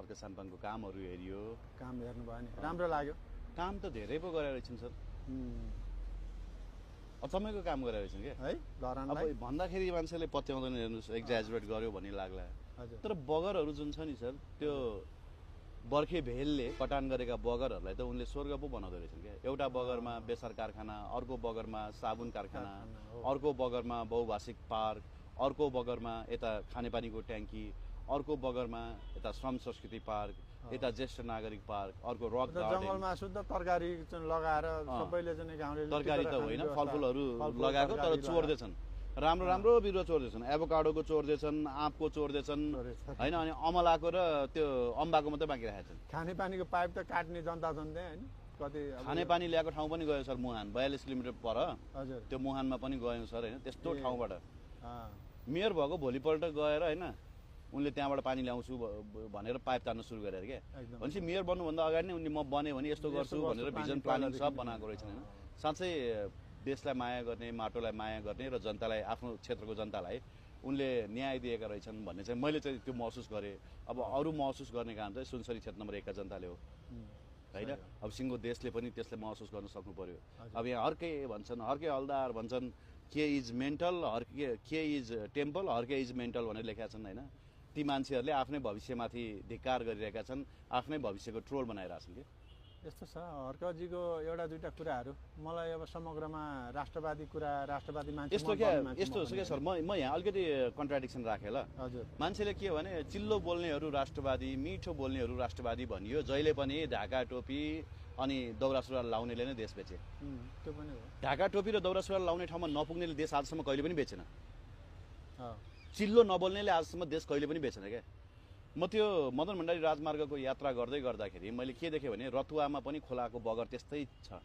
अर्को साम्पाङको कामहरू हेरियो। काम हेर्नु भयो नि, राम्रो लाग्यो। काम त धेरै पो गरेर रहेछन् सर, अचम्मैको काम गरेर रहेछन् क्या है। अब भन्दाखेरि मान्छेले पत्याउँदैन, हेर्नुहोस् एक्जाजुरेट गर्यो भन्ने लाग्ला। तर बगरहरू जुन छ नि सर, त्यो बर्खे भेलले कटान गरेका बगरहरूलाई त उनले स्वर्ग पो बनाउँदो रहेछन् क्या। एउटा बगरमा बेसार कारखाना, अर्को बगरमा साबुन कारखाना, अर्को बगरमा बहुभाषिक पार्क, अर्को बगरमा यता खानेपानीको ट्याङ्की, अर्को बगरमा यता श्रम संस्कृति पार्क, यता ज्येष्ठ नागरिक पार्क, अर्को रक गार्डन। जङ्गलमा शुद्ध तरकारी लगाएर सबैले चाहिँ गाउँले तरकारी त होइन, फलफुलहरू लगाएको तर चोर्दैछन्, राम्रो राम्रो बिरुवा चोर्दैछन्, एभोकाडोको चोर्दैछन्, आँपको चोर्दैछन् होइन, अनि अमलाको र त्यो अम्बाको मात्रै बाँकी राखेका छन्। खानेपानीको पाइप त काट्ने जनता झन्डै होइन कति। खानेपानी ल्याएको ठाउँ पनि गयो सर, मुहान 42 किलोमिटर पर। हजुर, त्यो मुहानमा पनि गयौँ सर होइन, त्यस्तो ठाउँबाट मेयर भएको भोलिपल्ट गएर होइन उनले त्यहाँबाट पानी ल्याउँछु भनेर पाइप तान्न सुरु गरेर क्या। भनेपछि मेयर बन्नुभन्दा अगाडि नै उनले म बने भने यस्तो गर्छु भनेर भिजन प्लानिङ सब बनाएको रहेछन् होइन। साँच्चै देशलाई माया गर्ने, माटोलाई माया गर्ने र जनतालाई, आफ्नो क्षेत्रको जनतालाई उनले न्याय दिएका रहेछन् भन्ने चाहिँ मैले चाहिँ त्यो महसुस गरेँ। अब अरू महसुस गर्ने काम चाहिँ सुनसरी क्षेत्र नम्बर 1 का जनताले हो होइन। अब सिङ्गो देशले पनि त्यसले महसुस गर्न सक्नु पर्यो। अब यहाँ हर्कै भन्छन्, हर्कै हलदार भन्छन्, के इज मेन्टल, के is temple, Harke is mental भनेर लेखेका छन् होइन। ती मान्छेहरूले आफ्नै भविष्यमाथि धिक्कार गरिरहेका छन्, आफ्नै भविष्यको ट्रोल बनाइरहेछन् कि। यस्तो छ हर्कजीको एउटा दुईटा कुराहरू मलाई अब समग्रमा राष्ट्रवादी कुरा, राष्ट्रवादी मान्छे यस्तो छ क्या सर, म यहाँ अलिकति कन्ट्राडिक्सन राखेँ ल। हजुर, मान्छेले के भने चिल्लो बोल्नेहरू राष्ट्रवादी, मिठो बोल्नेहरू राष्ट्रवादी भनियो। जहिले पनि ढाका टोपी अनि दौरा सुरुवाल लाउनेले नै देश बेचे। त्यो पनि हो। ढाका टोपी र दौरा सुरुवाल लाउने ठाउँमा नपुग्नेले देश आजसम्म कहिले पनि बेचेन। चिल्लो नबोल्नेले आजसम्म देश कहिले पनि बेचेन क्या। म त्यो मदन भण्डारी राजमार्गको यात्रा गर्दै गर्दाखेरि मैले के देखेँ भने रतुवामा पनि खोलाको बगर त्यस्तै छ,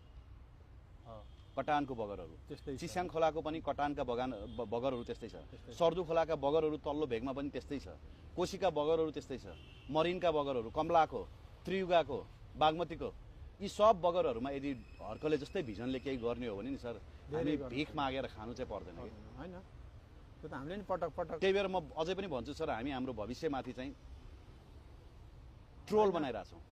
कटानको बगरहरू त्यस्तै, चिस्याङ खोलाको पनि कटानका बगरहरू त्यस्तै छ, सर्दु खोलाका बगरहरू तल्लो भेगमा पनि त्यस्तै छ, कोशीका बगरहरू त्यस्तै छ, मरिनका बगरहरू, कमलाको, त्रियुगाको, बागमतीको, यी सब बगरहरूमा यदि हर्कले जस्तै भिजनले केही गर्ने हो भने नि सर हामी भिख मागेर खानु चाहिँ पर्दैन कि होइन। त्यो त हामीले नि पटक पटक, त्यही भएर म अझै पनि भन्छु सर, हामी हाम्रो भविष्यमाथि चाहिँ ट्रोल बनाइरहेछौँ।